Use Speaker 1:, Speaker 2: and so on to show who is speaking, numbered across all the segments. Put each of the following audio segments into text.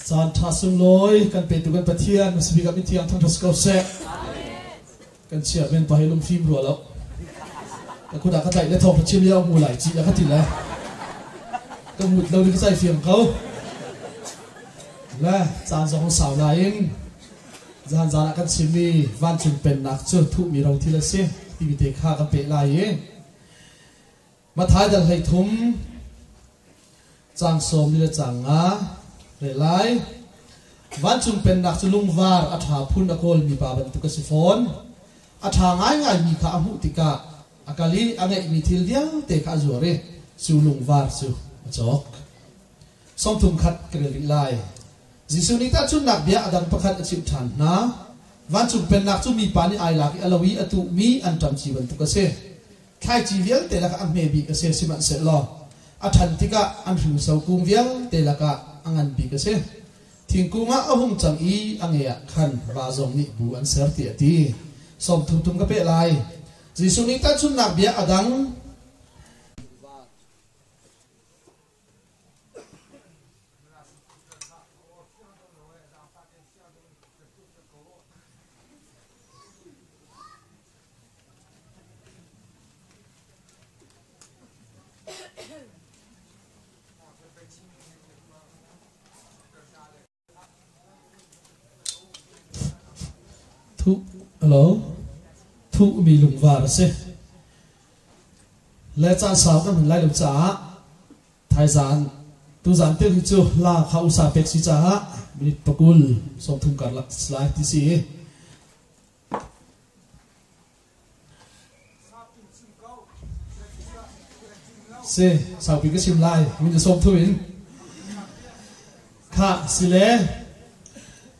Speaker 1: Caan ṭha sunglawi kan petu kan Pathian hmasabik ah mithiang thangṭhat si ko seh. Kan chia men pa hi lungfim rua lo. Ka kut ah ka tlaih le thawng ka chim lio mu lai ci a ka ti le. Ka mut lo ni ka cai fiang ko. Le caan zong sau nain zan zan ah kan chimmi vancung pennak cu thuhmi ro thil a si timi te kha kan peh lai i Matthai dal 13 caang 40 le caang 5 rel lai. Vancung pennak cu lungvar a ṭha phun a kawlmi pa bantuk a si fawn. A ṭha ngaingaimi kha a hmuh tikah a kal i a ngeihmi thil vialte kha a zuar i cu lungvar cu a cawk. 31 ka rel rih lai. Jesuh nih tahchunhnak bia a dang pakhat a chimh ṭhan hna. Vancung pennak cu mipa nih ai lak i a lo i a tuhmi anṭam ci bantuk a si. Thlaici vialte lakah a hme bik a si, sihmanhsehlaw a ṭhan tikah an hringso kung vialte lakah a ngan bik a si. Thingkung ah a hung cang i a nge ah khan va zong nih bu an ser tiah a ti. 30 thum ka peh lai. Jesuh nih tahchunhnak bia a dang Thuh alo thuhmi lungvar a si. Le caan sau kan hman lai lo caah thaizan tuzan tel hi cu la kha usa pek si caah minute 20 30 karlak lai ti si. Si, saupi ka chim lai. Min na sawm thu in. Kha si le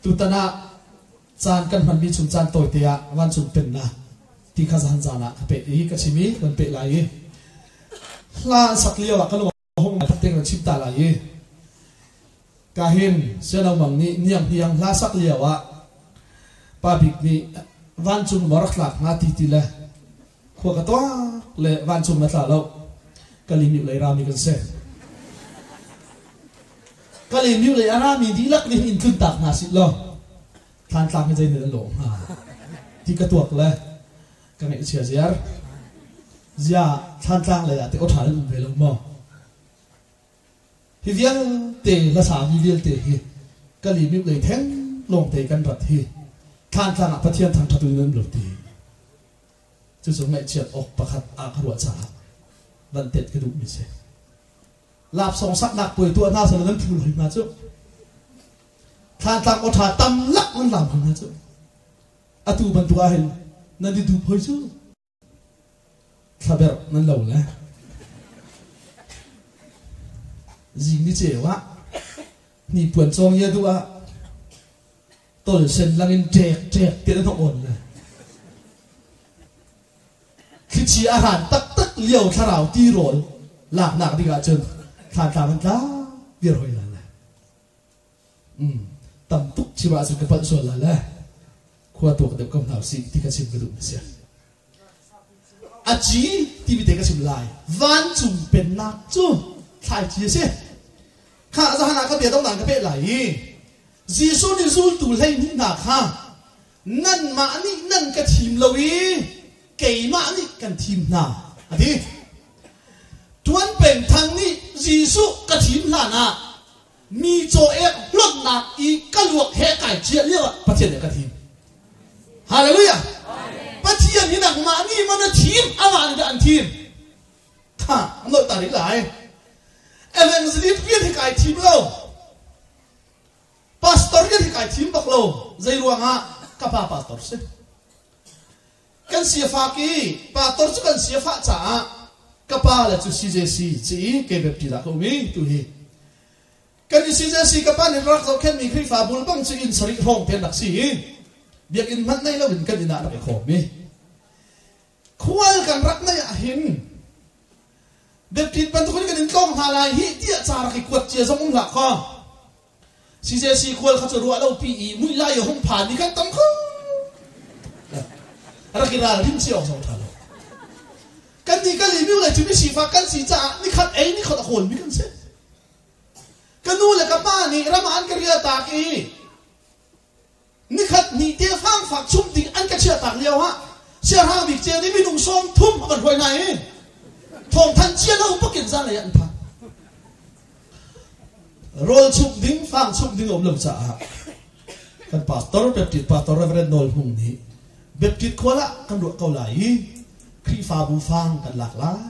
Speaker 1: tutan ah caan kan hmanmi chung caan tawite ah vancung pennak ti kha zan zan ah ka peh i ka chim i kan peh lai i hla an sak lio ah ka lung hong teng kan chim ta lai i ka hin siano mang nih niang hniang hla sak lio ah pa bik nih vancung maw rak tlak hnga ti ti le khua ka tuak le vancung na tla lo Kalimiu lei rami kan si. Kalimiu lei a rami dihlak nih in tlun tak hna sih law thlantlang hi zei nih an lawh hnga ti ka tuak le ka ngaihchia ziar. Zia thlantlang lei ah te aw ṭha nan um ve lo maw? Hi vialte hlasami vialte hi Kalimiu lei theng lawngte kan rat hi thlantlang ah Pathian thangṭhat in nan lo ti. Cucu ngaihchiat awk pakhat ah ka ruah caah van tet ka duhmi si. Lapsawng saknak puai tuah hna sal nan phul hoi hna cu. Thlantlang aw ṭha tam lak nan lam hoi hna cu. Atu bantuk ah hin nan i dup hoi cu. Thlaberh nan lo le. Zing ni ceu ah hnipuan cawng ia duh ah tol sen lang in ṭek ṭek ti an on le thlichia a hran taktak lio thlarau tirawl laknak ding ahcun thlantlang an tla dir hoi la le tam tuk chim ahcun ka palh sual la le khua tuak deuh ko hna usih ti ka chim ka duh na si. A ci timi te ka chim lai. Vancung pennak cu thlaici a si. Kha zahan ah ka bia dongnak ka peh lai i Jesuh nih zultu 12 hna kha nanmah nih nan ka thim lo i keimah nih kan thim hna a ti. Tuan Peng Thang nih Jesuh ka thim hlan ah mi caw ek hlonhnak i ka luak he kai ciah lio ah Pathian nih a ka thim. Hallelujah. Pathian hi nangmah nih man a thim, amah nih dah an thim. Kha, an lawh ta rih lai. Evangelist rian hi kai thim lo. Pastor rian hi kai thim bak lo. Zei ruangah ka pa pastor si. Kan siafak i pastor cu kan siafah caah ka pa le cu CJC ci i KBFT dah ka um i tu hi. Kan i CJC ka pa nih rak zohkhenhmi Khrihfa bul bang cu inn sarih hrawng te an rak si i biakinn hmanh nei loin kan inn ah rak i khawm i khual kan rak neih ah hin Baptist bantukin kan in tlawng hna lai hi tiah ca rak i kuat cia zong um hlah kaw CJC khual kha cu ruah lo pi i muih lai i hung phan mi kan tam kho rak i ralrin si awk zong ṭha lo kan nih kan i le cu mi sifak kan si caah nikhat ei nikhat a kawl mi kan si ka nu le ka pa nih. nih ram ah an ka rial tak i nikhat hnih te fangfak chum ding an ka chiah tak lio ah siahrang bik ceu nih minung 30 a van hruai hna i thawngthanh cia lo bakin zanlei ah an phan. Rawl chumh ding, fang chumh ding a um lo caah kan pastor Baptist pastor Reverend Nawl Hmung nih Baptist khual ah kan ruah ko lai i Khrihfabu fang kan lak lai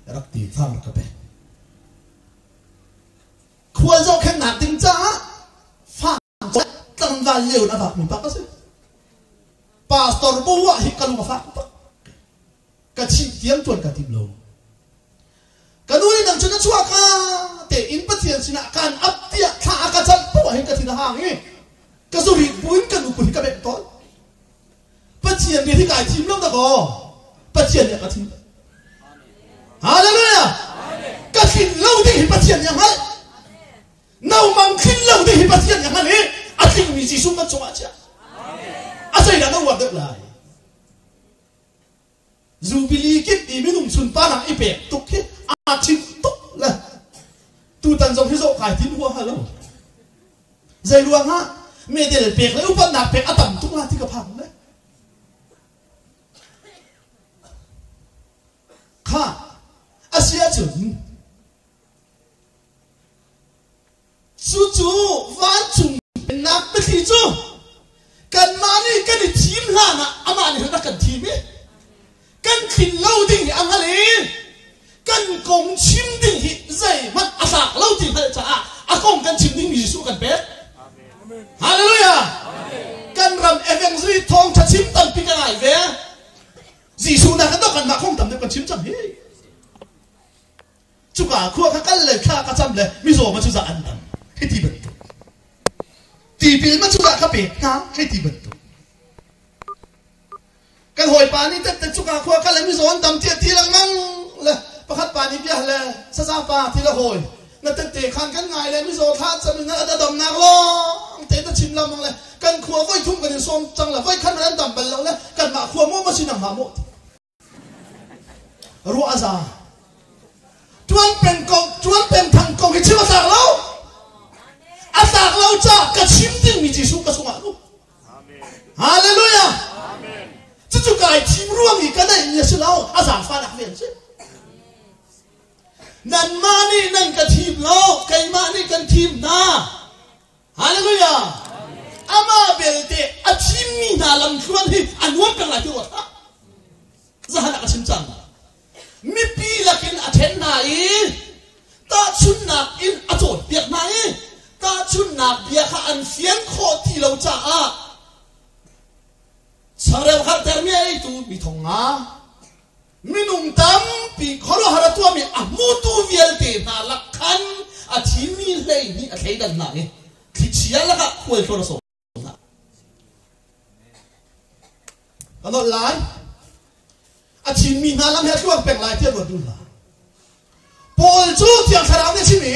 Speaker 1: rak ti fang rak ka pek. Khual zohkhenhnak ding caah fang tlangval lio in a vakmi pak a si. Pastor bu ah hi ka lung a fak tuk. Ka thih tiang tuan ka tim lo. Ka nu nih nang cu na chuah ka te in Pathian sinah kan ap tiah thla a ka camh poah hin ka thin a hang i ka zurit buin ka nu kut hi ka bengh tawn. Pathian nih hi kai thim lo dakaw. Pathian nih a ka thim. Hallelujah! Ka thin lo ding hi Pathian nih a hngalh. No mang thin lo ding hi Pathian nih a hngalh i a tlingmi Jesuh kan cungah a chiah. A zeidah na uar deuh lai? Jubilee kip i minung sunparnak i pek tuk hi aa thim tuk le tutan zong hi zawh kai tim huaha lo. Zei ruangah medel pek le upatnak pek a tam tuk la ti ka phang le. Kha a si ahcun Cucu vancung pennak biathli cu kanmah nih kan i thim hlan ah amah nih rak kan thim i kan tlin lo ding hi a hngalh i kan kong chim ding hi zeihmanh a tlak lo ti hngalh caah a kong kan chim dingmi Jesuh kan pek. Hallelujah! Kan ram evangelist thawngṭha chim tampi ka ngai ve. Jesuh nak kan kanmah kong tam deuh kan chim cang hi. Cuka khua kha kal le thla ka cam le mizaw ma cu zah an dam hei ti bantuk. Tipil ma cu zah ka pek hna hei ti bantuk. Kan hawipa nih tette cuka khua kal le mizaw an dam tiah ti lengmang le pakhat pa nih bia le saza pa ti le hawi na tette khan kan ngai le mizaw thla cam in a damnak lawng te na chim lengmang le kan khua voi thum kan in sawm cang le voi khat an dam bal lo le kanmah khua maw ma si nangmah maw Ruah a za. Tuan peng kong, tuan peng thang kong hi chim a tlak lo. A tlak lo ca ka chim dingmi Jesuh ka chungah lu. Hallelujah. Cucu kai thim ruang i ka neih mi a si lo, a zaangfahnak vel si. Nanmah nih nan ka thim lo, keimah nih kan thim hna. Hallelujah! Amah belte a thimmi hna lamthluan hi a nuam peng lai ti ruat hlah. Zahan ah ka chim cang. Mipi lakin a then hna i tahchunnak in a cawnpiak hna i tahchunnak bia kha an fian khawh ti lo caah changreu hartermi a eitu mi thong nga Minung tampi khuaruahhar a tuahmi a hmutu vialte hna lak khan a thimi 12 a thleidan hna i thlichia lakah khualtlawn a sawm hna. Ka nolh lai. A thimmi hna lam he a tluang peng lai tiah ruat duh hlah. Paul cu Thiang Thlarau nih a chim i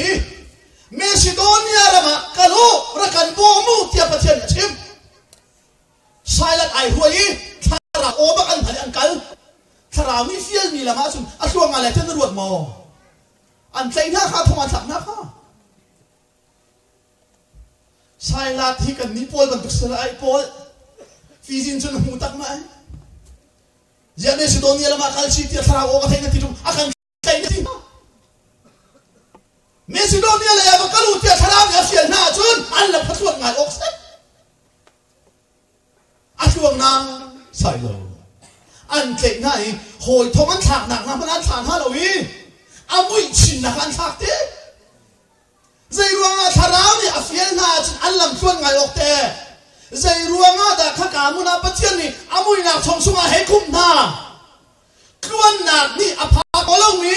Speaker 1: Macedonia ram ah kal u, rak kan bawm u tiah Pathian nih a chim. Silent ai huai i thlarau aw bak an hman i an kal. Thlarau nih fialmi lam ahcun a hluang ngai lai tiah na ruat maw? An tlaih hna kha, thong an thlak hna kha. Sailat hi kan nih Paul bantuk sal ai Paul Fizin cun hmu tak ma ai. Ziah Macedonia lam ah kal chi tiah thlarau aw ka theih na ti ṭung a kan tlaih na ti hna. Macedonia lei ah va kal u tiah thlarau nih a fial hna ahcun an lam kha tluan ngai awk si. A hluang na sai lo. An tlaih hna i hawi thong an thlaknak hna hmanh an thla hna lo i a muihchinnak an thlak te. Zei ruangah thlarau nih a fial hna ahcun an lam tluan ngai awk te. Zei ruangah dah khaka hmun ah Pathian nih a muihnak thong chungah hei khumh hna. Tluannak nih a pha ko lomi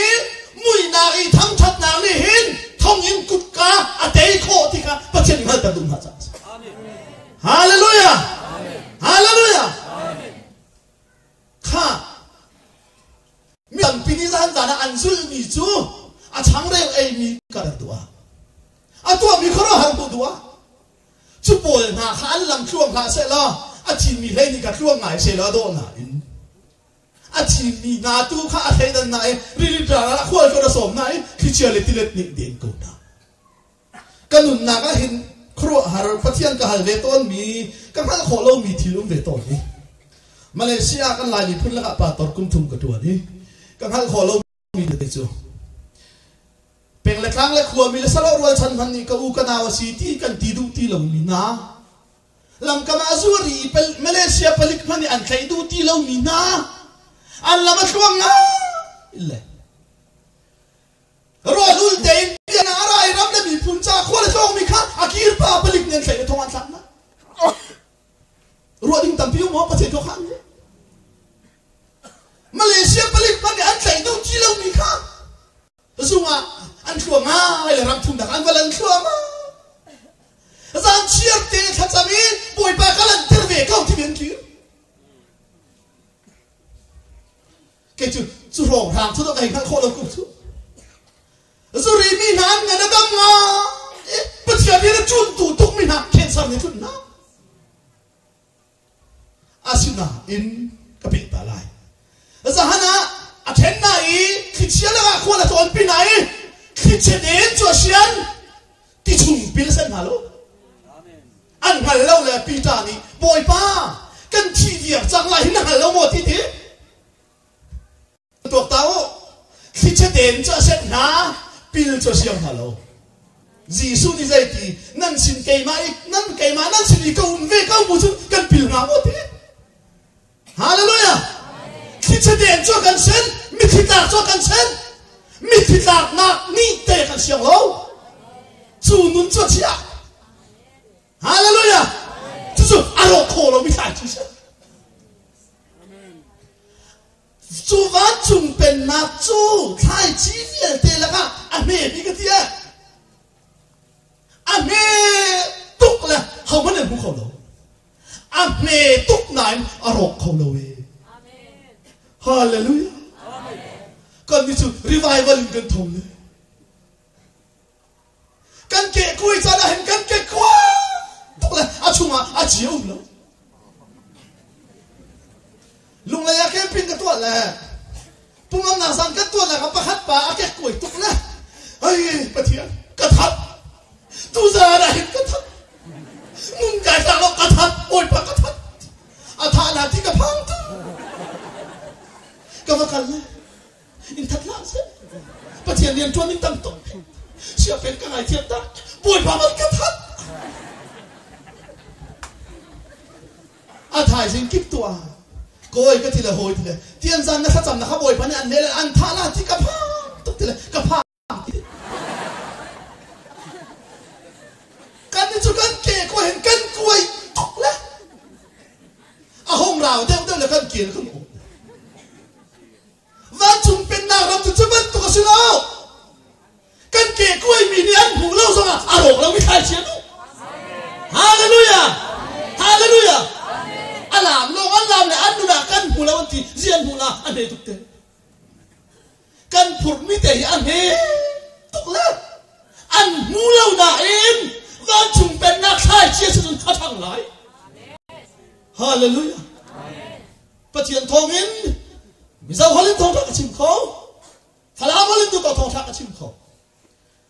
Speaker 1: muihnak i thangṭhatnak nih hin thonginn kutka a tei khawh ti kha Pathian nih hngalhter duh hna caah a si. Hallelujah! Hallelujah! Kha mi tampi nih zan zan ah an zulhmi cu a changreu eimi ka rak duh ah a tuahmi khuaruahhar hmuh duh ah cu pawl hna kha an lam tluang hlah seh law a thimmi hlei nih ka tluang ngai seh law a dawh nain A thimmi hna tu kha a thleidan hna i rili ral ah khualtlawn a sawm hna i thlichia le tilet nih den ko hna. Ka nunnak ah hin khuaruahhar Pathian ka hal ve tawnmi ka hngalh khawh lomi thil um ve tawn hi. Malaysia ah kan Lai miphun lakah pastor kum thum ka ṭuan i ka hngalh khawh lomi tete cu peng le tlang le khuami le salo rualchan hmanh nih ka u ka nau a si ti kan ti duh ti lomi hna lamkam ah zuar i Malaysia palik hmanh nih an tlaih duh ti lomi hna an lam a thluang ngai le Rawl ul tein bian a ra i ram le miphun ca khua le tlawngmi kha a kir pa palik nih an tlaih le thong an thlak hna. Ruah ding tampi um maw Pathian thawk han Malaysia palik hmanh nih an tlaih duh ti lomi kha zung ah an thlua ngai le ram thumnak an va lan thluahmah. Zan chiar te thlacam i Bawipa ka lanter ve ko ti an kir. Kei cu cu hrawnghrang cu ka hei hngalh khawh lo kum cu. Zuri mi hna an ngan a dam nga. Pathian nih a cun tu tuk mi hna cancer nih tlun na. Asinain ka peh ta lai. Zahan ah a then na i thlichia lakah khual a tlawn pi na i thlichia den cu a sian ti chung pil sen hna lo. An hngal lo le Peter nih Bawipa kan thi viar cang lai hi na hngal lo maw ti ti tuak ta u thlichia den cu a set hna pil cu a siang hna lo Jesuh nih zeiti nan sin keimah i nan keimah nan sin i ka um ve ko bu cun kan pil hnga maw ti Hallelujah thlichia den cu kan sen mithi tlak cu kan sen mithi tlaknak nih te kan siang lo cu nun cu a chia Hallelujah! Cucu a rawk kho lomi thlaici si. Cu vancung pennak cu thlaici vialte lakah a hme bik a ti eh. A hme tuk le hohmanh an hmu kho lo. A hme tuk nain a rawk kho lo e. Hallelujah. Kan ni cu revival in kan tho le. Kan kehkuai caan ah hin kan kekkuai tuk le a chungah a ci a um lo. Lunglei ah camping ka tuah le pumamnak zan kan tuahnak ah pakhat pa a kekkuai tuk le ai Pathian ka that tuzaan ah hin ka that nun kai tlak lo ka that Bawipa ka that a thah la ti ka phang tu ka va kal le in that hlah seh Pathian rian ṭuan in tam tuk siapen ka ngaithiam tak Bawipa man ka that a thaizing kip tuah kawi ka ti le hawi ti le tian zan na thlacam na kha Bawipa nih an le an thah la ti ka phang tuk ti le ka phang Kan ni cu kan ke ko hin kan kuai tuk le a hong rau deuh deuh le kan kel kan um. Vancung pennak ram cu cu bantuk a si lo. Kan ke kuai mi nih an hmuh lo zongah a rawk lo mi thlai chia nu. Hallelujah! Hallelujah! A lam lawng an lam le an nun ah kan hmu lo an ti zian hmu la a hne tuk te. Kan phurhmi te hi a hme tuk le an hmu lo nain vancung pennak thlaici a si cun kha ṭhang lai. Hallelujah. Pathian thawngin Mizo holh in thawngṭha ka chim kho. Falam holh in tu ko thawngṭha ka chim kho.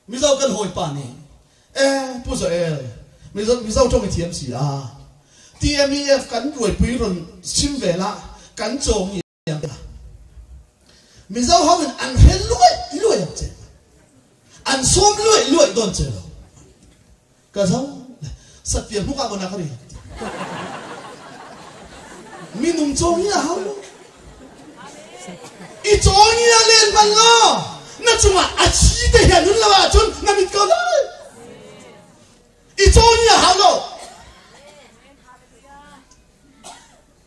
Speaker 1: Mizo kan hawipa nih eh Pu Joel Mizo Mizo ṭong i thiam si a TMEF kan ruaipui run chim ve la kan cawng Mizo ho in an hren luai luai ang che. An sawm luai luai don che lo. Ka zo satpia hmuka mo na ka ri. Minung cawng hi a hau lo. I cawng hi a len bal lo. Na cungah a chi te hian nun lo ahcun na mit ko lai. I cawng hi a hau lo.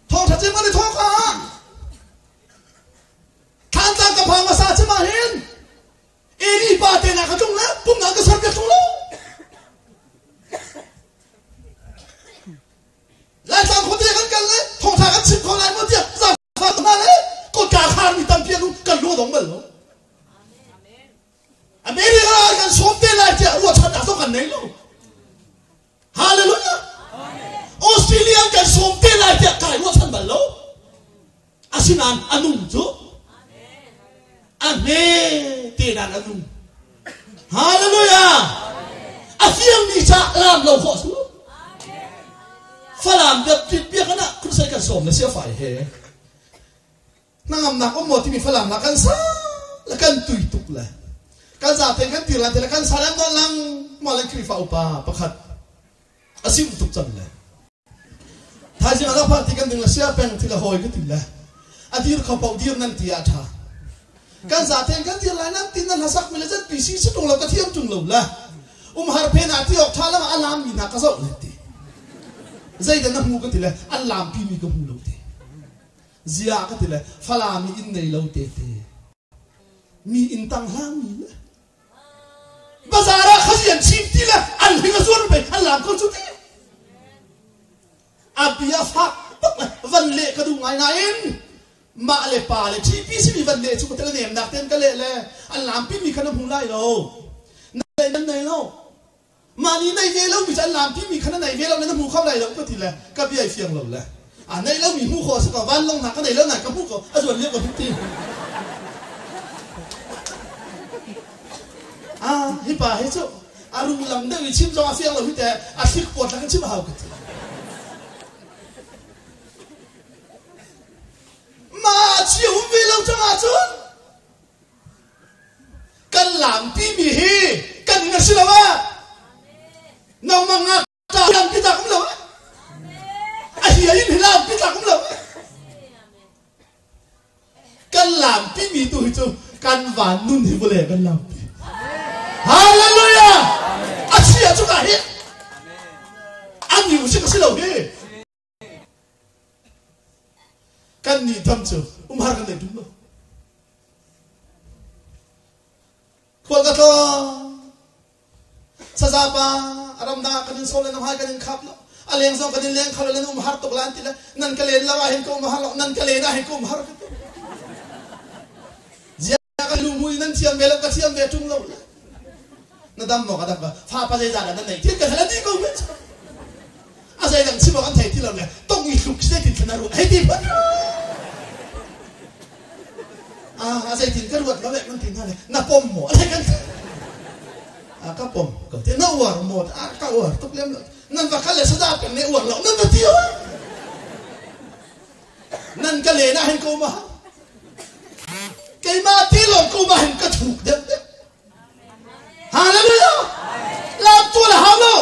Speaker 1: Thawngṭha cem kan i thawk ah Thlantlang ka phang hmasa cem ah hin Eli pa te na ka tlung le pumnak ka ser piak tlung lo. Laitlang khuate kan kal le thawngṭha kan chim kho lai maw tiah zaangfah hna le kotka khar mi tampi an um kan lung a dong bal lo. America kan sawm te lai tiah ruahchannak zong kan nei lo. Hallelujah. Australia kan sawm te lai tiah kai ruahchan bal lo. Asinain a nung cu a hme te dan a nung. Hallelujah. A fiang. fiangmi ca lam lo khawh su. Falam biak ah crusade kan sawm na sia fai he. Hnangamnak um maw timi Falam la kan sa la kan tui tuk le kan zaten kan tir lan te le kan sa lan lang ma le Khrihfa upa pakhat a sim tuk cang le thaizing ala party kan ding la sia peng thil a hawi ka ti le a dir kho pau dir nan ti ah tha kan zaten kan dir lai nan tin nan hlasak mi le zat PC si tung lo ka thiam tung lo le um har phen ah ti ok tha lam a lam mi hna ka zoh le ti zeidah na hmu ka ti le an lam pi mi ka hmu lo ti Ziah ka ti le Falam i inn nei lo tete mi inn tang hlang mi le bazar ah khazi an chim ti le an hling a zuar pe an lam ko cu ti a bia fak tuk le van leh ka duh ngai nain mah le pa le TPC mi van leh cu ka tel nem nak ten ka leh le an lam pi mi kha na hmu lai lo nan nei lo Mah nih nei ve lomi cu an lampi mi kha na nei ve lo le na hmu kho lai lo ka ti le ka bia i fiang lo le a nei lomi hmu khawh a si ko vanlawng hna ka nei lo nain ka hmuh ko a zuan lio ka hmuh ti ah hi pa hi cu a runglam deuh i chim zong a fiang lo hi te a thlik pawt la kan chim a hau ka ti mah chia um ve lo cang ahcun Kan lampi mi hi kan na si lo ah nangmah nga ta lampi tak um lo a hi in hi lampi tak um lo kan lampi mi tu hi cu kan van nun hi vole kan lampi hallelujah a chia cu ka hi an music a si lo hi Kan nih tham cu umhar kan nei tum lo. Khual ka tlawng. Saza pa ram dang ah kan in sawl le nam hai kan in khap lo. A leng zong kan in leng kho lo nan umhar tuk la an ti le nan ka len lo ah hin ka umhar lo nan ka len ah hin ka umhar ka ti. Zia ka lu mui nan thiam ve lo ka thiam ve ṭung lo le. Na dam maw ka dam ka fa pa zeizah dah nan nei thil ka hal ti ko men a zei dang chim awk an thei ti lo le tong i hluk se tin thana ruat hei ti phun a a zei tin ka ruat lo le man tin le na pom maw a kan a ka pom ko te na uar maw a ka uar tuk lem lo nan va kal le sada peng ne uar lo nan va ti nan ka len ah hin ko ma keimah ti lawng ko ma hin ka thuk deuh deuh Hallelujah! Lam tual a hau lo.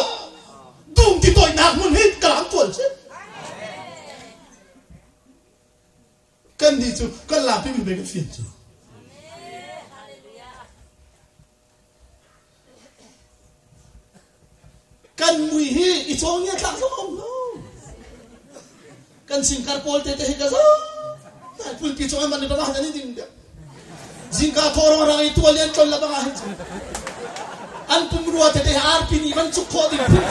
Speaker 1: Dum ti toinak hmun hi ka lam tual si. Kan nih cu kan lampi mi kan fian cu. Kan mui hi i cawng nia tlak zong um lo. Kan singkar pawl te te hi ka zo. Pulpi cung an man ni bang ah an ding deuh. Zingka thawrong rang i tual lian tlol la bang ah hin an pumrua tete arpi nih van cuk khawh ding phun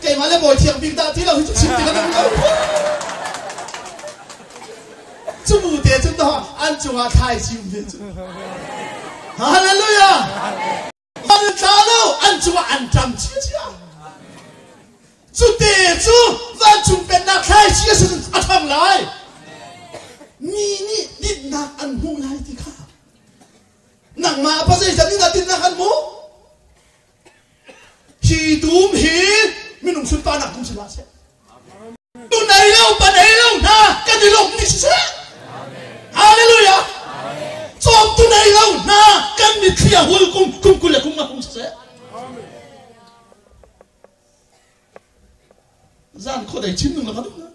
Speaker 1: keimah le bawi thiang bik dah ti lo hi cu chim ti kan um lo cu bu te cun to an cungah thlai chim ve cu hallelujah An tla lo, an cungah an ṭam chiachia. Cu te cu vancung pennak thlaici a si a ṭhang lai. Mi nih dinnak an hmuh lai ti kha. Nangmah pa zeizat nih dah dinnak an hmuh? Hi dum hi minung sunparnak dum si hlah seh. Tu nei lo pa nei lo hna kan i lawmh ni siseh. Hallelujah. Cawm tu nei lo hna kan mitthli a hul kum kum 20 le kum nga kum siseh. Zan khuadei chim nung la ka duh na.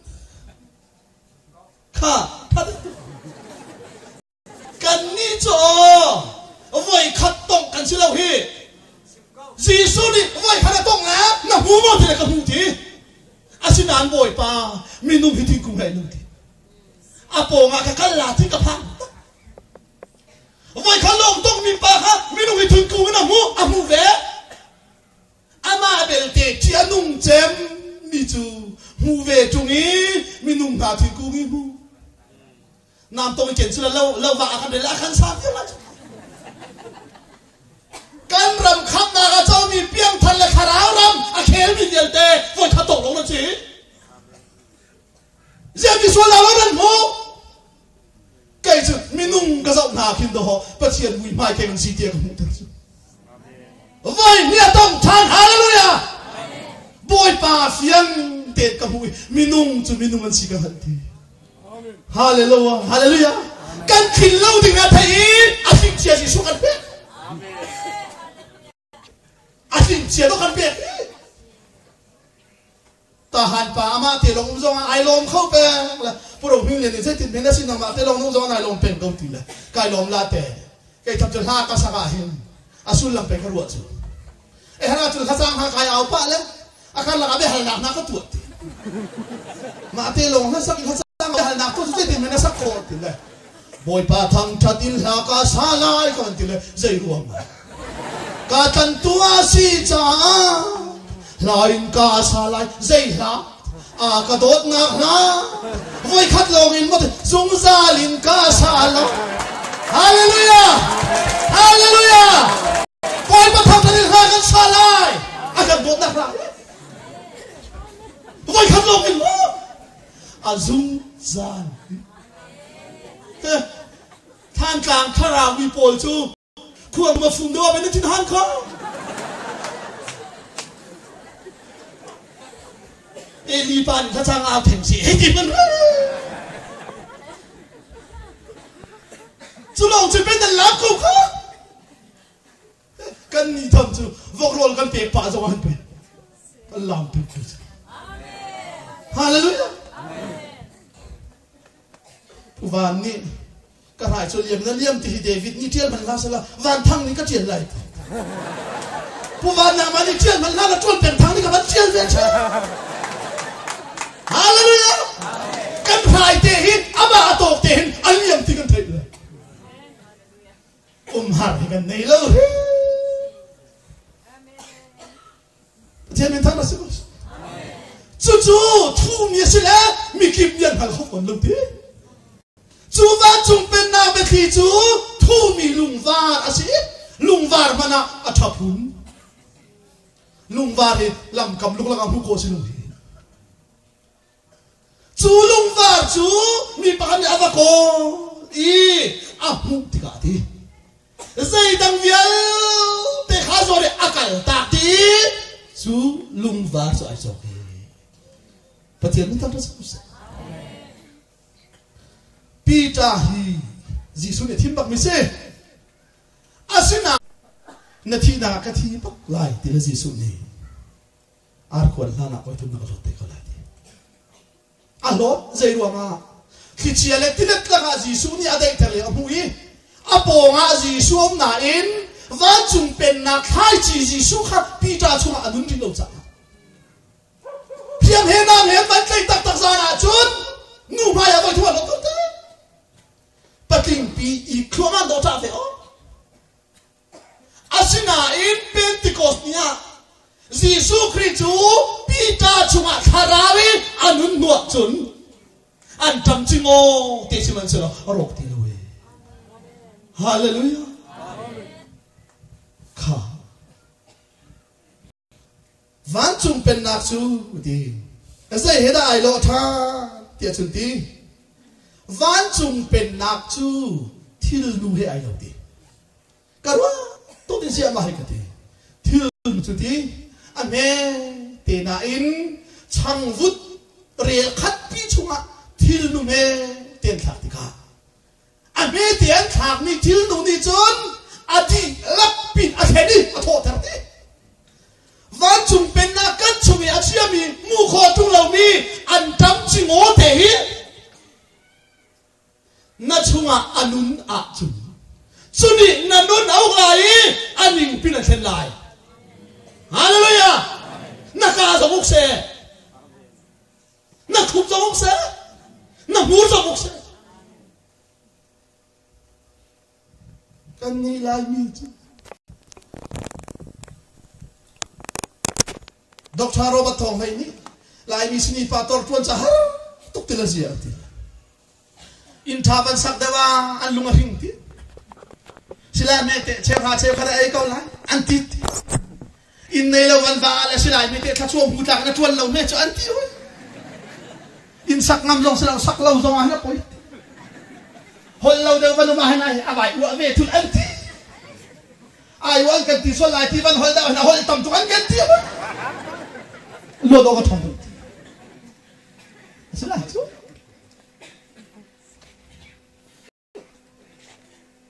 Speaker 1: Kha that Kannih cu voi khat tongh kan si lo hi. Jesuh nih voi khat a tongh le na hmu maw ti le ka hmu ti. Asinain Bawipa minung hi thingkung he nung ti. A pawngah ka kal la ti ka phang. Voi khat lawng tongh mi pa kha minung hi thingkung in a hmu a hmu ve. Amah belte ṭih a nung cem mi cu hmu ve ṭung i minung hna thingkung i hmu. Nam tong i ken sila lo lo va a kan rel a kan sa vial lai kan ram khamnak a comi piangthar le thlarau ram a khelmi vialte voi khat tawk lo na si ziah mi sual lo nan hmu kei cu minung ka zoh hna khin do ho pathian mui hmai keng si tiah ka hmuh ter cu. fiang tein ka hmuh i minung cu minung an si ka hngalh ti. Hallelujah. Hallelujah. Kan thin lo ding ah thei i a hling cia Jesuh kan pek. A hling cia do kan pek. Tahan pa amah te lawng um zong ah ai lawm kho peng le puro hming le nih zeitin men a si nangmah te lawng um zong ah ai lawm peng ko ti le kai lawm la te kei tham cu hla ka sak ah hin a sullam pe ka ruah cu e hara cu hla cang ha kai au pah le a karlak ah biahalnak hna ka tuah ti mah te lawng hla sak hla cang biahalnak tu cu zeitin men a sak khawh ti le Bawipa thangṭhat in hla ka sa lai ka van ti le zei ruang ah ka tlantu a si caah hla in ka sa lai zei hla a ka dawtnak hla voikhat lawng in maw zungzal in ka sa lai. Hallelujah! Hallelujah! Bawipa thangṭhat in hla kan sa lai a kan dawtnak hla voikhat lawng in maw a zungzal. Thantlang thlarau mi pawl cu khuang ma fung deuh ah na thin han kho. Eli pa nih thlacang au theng si hei ti man cu lawng cu pen an lak ko kha kan ni tham cu vok rawl kan pek pah zong an pe kan lam pek ko Hallelujah Pu Van nih ka rai cu liam na liam ti hi David nih ṭial hmanh hlah sehla Van Thang nih ka ṭial lai ti. Pu Van nangmah nih ṭial hmanh hlah la ṭuan peng thang nih ka van ṭial ve ṭheu. Hallelujah! Kan rai te hi amah a tawk te hin a liam ti kan theih le. Umhar hi kan nei lo. Pathian min thang na si ko. Cucu thumi a si le mikip nih an hngal kho fawn lo ti. Cu vancung pennak biathli cu thumi lungvar a si. Lungvar hmanh ah a ṭha phun. Lungvar hi lamkam luklak ah hmuh khawh a si lo hi. Cu lungvar cu mi pakhat nih a va kawl i a hmuh tikah a ti. Zeidang vialte kha zawn i a kaltak ti i cu lungvar cu ai cawk i Pathian min thangṭhat si seh. Peter hi Jesuh nih a thim bakmi si. Asinain na thihnak ah ka thi bak lai ti le Jesuh nih arkhuan hlan ah oi thum na ka hlawt te ko lai ti. A hlawt zei ruangah thlichia le tilet lakah Jesuh nih a daihter le a hmuh i a pawngah Jesuh um nain vancung pennak thlaici Jesuh kha Peter chungah a nun rih lo caah hriam he nam he van tlei taktak zan ah cun nu hmai ah voi thum a hlawt ko te patling pi i thluaman dawh ṭah ve aw Asinain Pentecost ni ah Jesuh Khrih cu Peter chungah thlarau i a nun hnuah cun an ṭam cingaw te sihmanhsehlaw a rawk ti lo e. Hallelujah. Kha Vancung pennak cu ti zei he dah ai lawh ṭhan tiah cun ti vancung pennak cu thilnu he ai lo ti ka ruah tuk in siah mah hi ka ti thilnu cu ti a hme te nain changvut rel khat pi chungah thilnu hme ten thlak tikah a hme te an thlakmi thilnu nih cun a dihlak pin a thlen i a thawhter dih. Vancung pennak kan chung i a chiami hmu khawh ṭung lomi an ṭam cingaw te hi na chungah a nun ahcun cu nih na nun a uk lai i a ning pin a thlen lai. Hallelujah! Na ka zong uk seh. Na khup zong uk seh. Na hmur zong uk seh. Kannih Laimi cu Dr. Robert Thawng Hlei nih Laimi sini pa tor ṭuan ca har tuk ti la zia ti. Inn ṭha van sak deuh ah an lung a hring ti. Sila me te cheuhra cheukhat a ei ko lai an ti. Inn nei lo van va le silai mi te thlachuam hu tlak na ṭuan lo me cu an ti hoi. Inn sak ngam zong si lo sak lo zong ah na poi. Hol lo deuh van um ah hin ai a vai uah ve thul an ti. Ai uan kan ti sual lai ti van hol dah hin a hol tam tuk an kan ti. Luat awk a ṭhawng tuk. A si lai cu.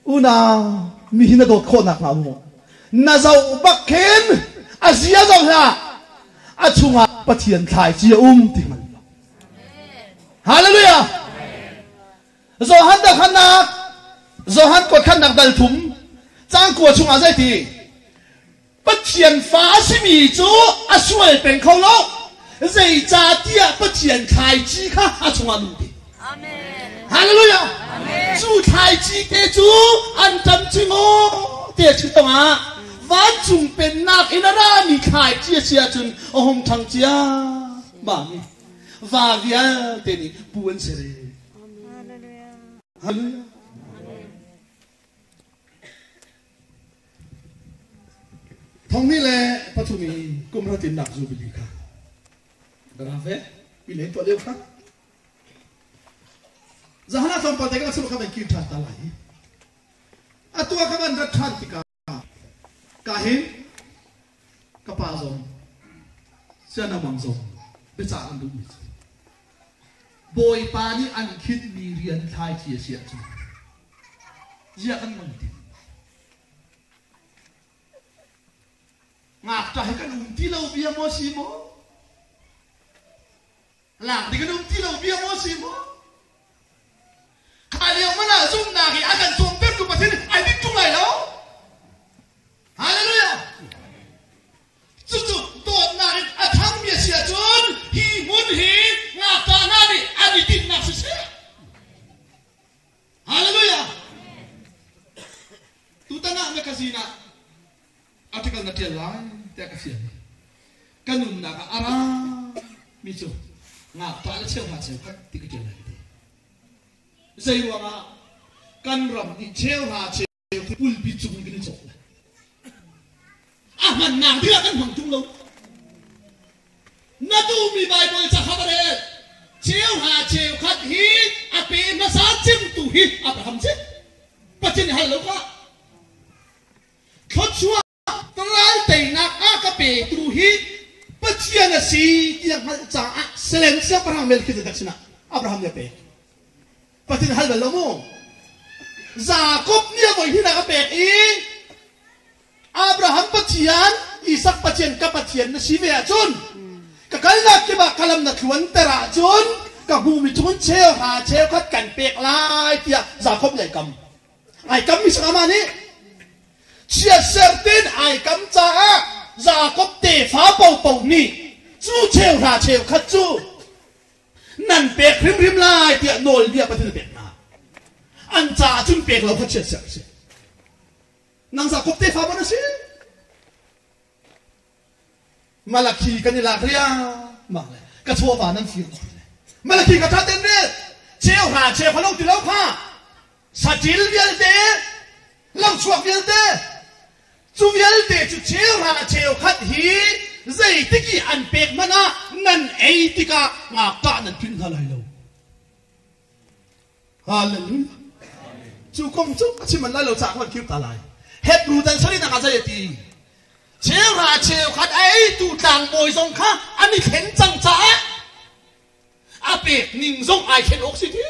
Speaker 1: Unau, mi hi na dawt khawhnak hnga maw? Na zoh bak khin a zia zoh hlah. A chungah Pathian thlaici a um ti hngal lo. Hallelujah! Johan dakhannak Johan kuatkhannak dal thum cang kua chungah zei ti? Pathian fa a simi cu a sual peng kho lo. Zeicahtiah Pathian thlaici kha a chungah nung ti. Hallelujah. Cu thlaici te cu an ṭam cingaw te a si tongah vancung pennak in a rami thlaici a si ahcun a hung ṭhang cia mami va vialte nih pu an si re. Hallelujah. Thong hnih le pathum i kum ratinnak Jubilee kha Grave i len tuah lio kha zahan ah tlawmpal te kan chim kha van kir ṭhan ta lai. Atu ah ka van rat ṭhan tikah ka hin ka pa zong sianamang zong biacah an duhmi cu Bawipa nih an khinhmi rian thlaici a si ahcun ziah kan ngol ti? Ngakṭah hi kan um ti lo bia maw si maw? Lak ding kan um ti lo bia maw si maw? Kha lio hmanh ah zumhnak i a kan cawmtertu Pathian ai ding ṭung lai lo. Hallelujah! Cucu dawtnak in a ṭhangmi a si ahcun hi hmun hi ngakṭah hna nih an i tinhnak siseh. Hallelujah! Tutan ah magazine ah article na ṭial lai tiah ka fial. Ka nunnak ah a ra mi cu ngakṭah le cheuhra cheukhat ti ka ṭial lai ka ti. Zei ruangah kan ram nih cheuhra cheu pulpi cung kan i cawk lai. A hmannak ding ah kan hmang tung lo. Na duhmi Baibal ca kha va rel. Cheuhra cheukhat hi a pe hmasa cemtu hi Abraham si. Pathian hal lo kha. Thluachuah ral teinak a ka petu hi Pathian a si tiah hngalh caah Salem siangpahrang Melchizedek sinah Abraham nih a pek. Pathian hal bal lo mu. Jakob nih a voi hnihnak a pek i Abraham Pathian, Isak Pathian, ka Pathian na si ve ahcun ka kalnak kip ah ka lam na thluanter ahcun ka hmuhmi chungin cheuhra cheukhat kan pek lai tiah Jakob nih ai kam. Ai kammi sangah mah nih chiatser tein ai kam caah Jakob tefa paohpaoh nih cu cheuhra cheukhat cu nan pek hrimhrim lai tiah nawlbia Pathian a pek hna. An caah cun pek lo kha chiatser a si. Nang Jakob tefa maw na si? Malakhi kan i lak riangmang le ka chawva nan fir tuk le Malakhi ka ṭha ten rel cheuhra cheuhra lo ti lo kha saṭil vialte lochuak vialte cu vialte cu cheuhra cheukhat hi zeitik i an pek hmanh ah nan ei tikah ngakṭah nan philh hna lai lo. Hallelujah. Cu kong cu a chim an lai lo caah kan khir ta lai. Hebrew dan sarihnak ah zei a ti? Cheuhra cheukhat a eitu tlangbawi zong kha an i thlen cang caah a pek ning zong ai thlen awk si ti.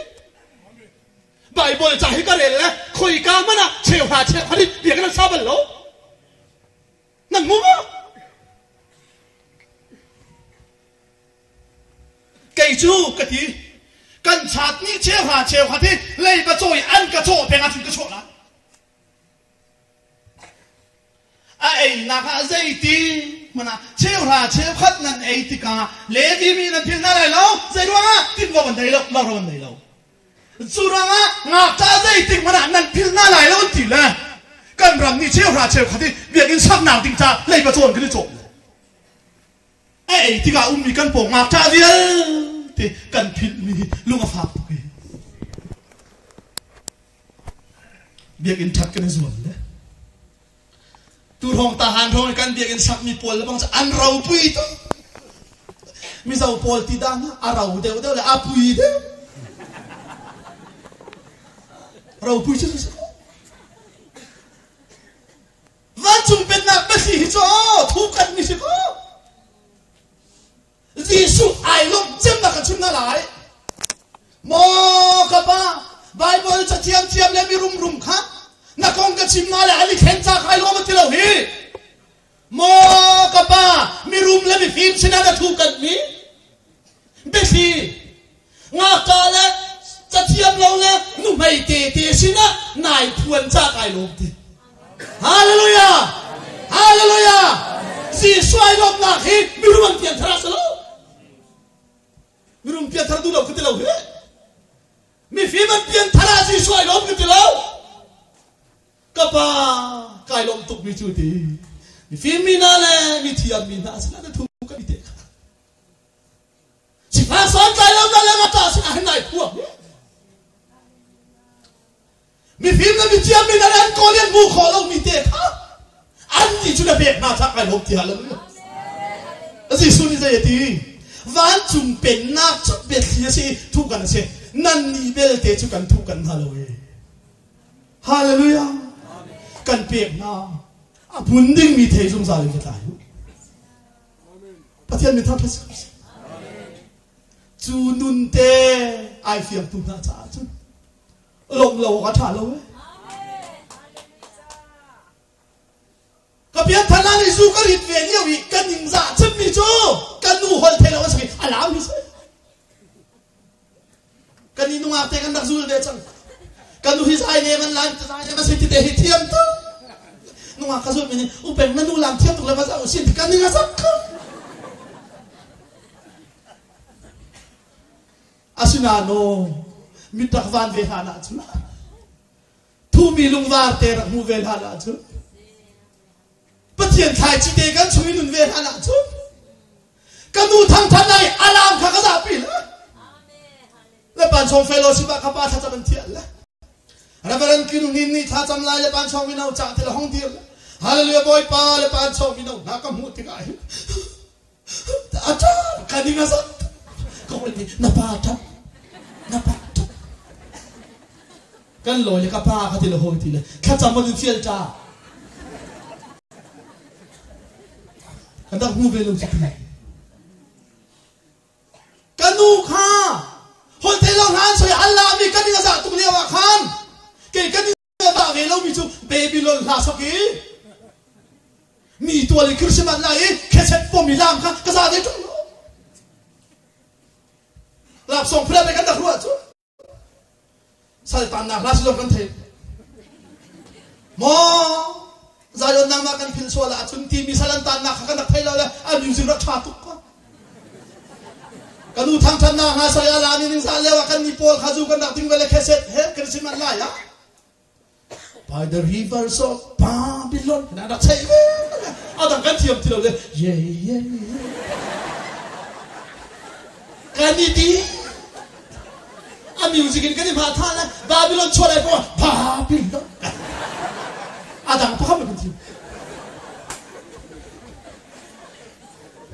Speaker 1: Bible ca hi ka rel le khoika hmanh ah cheuhra cheukhat hi biakinn an sa bal lo. Nan hmu maw? Kei cu ka ti, kan chat nih cheuhra cheukhat hi leiba cawi an ka cawh peng ahcun ka chuah lai. A einak ah zeiti hmanh ah cheuhra cheukhat nan ei tikah Levi mi nan philh hna lai lo. Zei ruangah tinvo an nei lo, loro an nei lo. Cu ruangah ngakṭah zeitik hmanh ah nan philh hna lai lo an ti le kan ram nih cheuhra cheukhat hi biakinn saknak ding caah leiba cawn kan i cawm. A ei tikah ummi kan pawng ngakṭah vialte kan philhmi hi lung a fak tuk i biakinn ṭhat kan i zuam le tu hrawng tahan hrawng i kan biakinn sakmi pawl le bang cu an ropui tuk. Mizo pawl ti dan a ro deuh deuh le a pui deuh. Ropui cu si ko. Vancung pennak biathli hi cu aw thuhkanh mi si ko. kan chim hna lai. Maw ka pa, Bible ca thiamthiam le mirum rum kha na kong ka chim ma le an i thlen ca kai lawm ti lo hi. Maw ka pa, mirum le mifim sinah na thu kan mi biathli ngakṭah le cathiam lo le nuhmei te te sinah nai phuan ca kai lawm ti. Hallelujah! Hallelujah! Jesuh ai lawmnak hi mirum an pian thar a si lo. Mirum pian thar duh lo ka ti lo hi. Mifim an pian thar ah Jesuh ai lawm ka ti lo. Ka pa kai lawm tuk mi cu ti. Mifim mi hna le mi thiam mi hna sinah na thu ka ti te kha. Sifak santlai lo na le ngata sinah hin nai phuang. Mifim le mithiam mi hna le an kawl i an hmu khawh lomi te kha an nih cu na pek hna cah kai lawm ti hallelujah. Jesuh nih zei a ti? Vancung pennak cu biathli a si i thuh kan a si. Nan nih belte cu kan thuh kan hna lo e. Hallelujah. Kan pek hna. A hmun dingmi thei zungzal in ka tlai u. Pathian min thangṭhat si ko seh. Cu nun te ai fiangtu hna caah cun lawmh lo awk a ṭha lo e. Ka pianthar hlan i zu ka rit ve lio i ka ningzah chimmi cu ka nu holh thei lo a si a lau hi si. Kan i nungak te kan rak zul ve cang. Ka nu hi zai ne man lan zai ne man si ti te hi thiam tu. Nungak ka zul mi nih upeng na nu lam thiam tuk le va zau sin ti kan ning a zak kha. Asinain aw, mit rak van ve hlan ahcun, thumi lungvar te rak hmu ve hlan ahcun, Pathian thlaici te kan chung i nun ve hlan ahcun, ka nu thangthan ai alam kha ka zahpi la. Le pan chong fellowship ah ka pa thlacam an thial le. Reverend Kinu Nin nih thlacam lai le pan chong mino cah ti le hong dir le. Hallelujah Bawipa le pan chong mino hna ka hmuh tikah hin A ṭap ka ning a zat. Ka hawi nih na pa ṭap na pa ṭap. Kan lawi le ka pa ka ti le hawi ti le thlacam an in fial ṭa. Kan rak hmu ve lo cu ti. Ka nu kha holh thei lo hna an soi an lami kan ning a zah tuk lio ah khan kei kan a ve lomi cu Babylon hla sok i mi tual i Christmas lai i kheset pom i lam kha ka za ve ṭung lo. Lapsong phula te kan rak ruah cu saltannak hla si zong kan thei. Maw Zion nangmah kan phil sual ahcun timi sal an tannak kha kan rak thei lo le a music rak ṭha tuk ko. Ka nu thangṭhatnak hna saya la ni ning za lio ah kan ni pawl kha zu kan rak ding ve le kheset he Christmas lai ah by the rivers of Babylon na rak chei ve adang kan thiam ti lo le ye ye kan i ti a music in kan i hma tha le Babylon chuah lai po Babylon adang pakhat kan thiam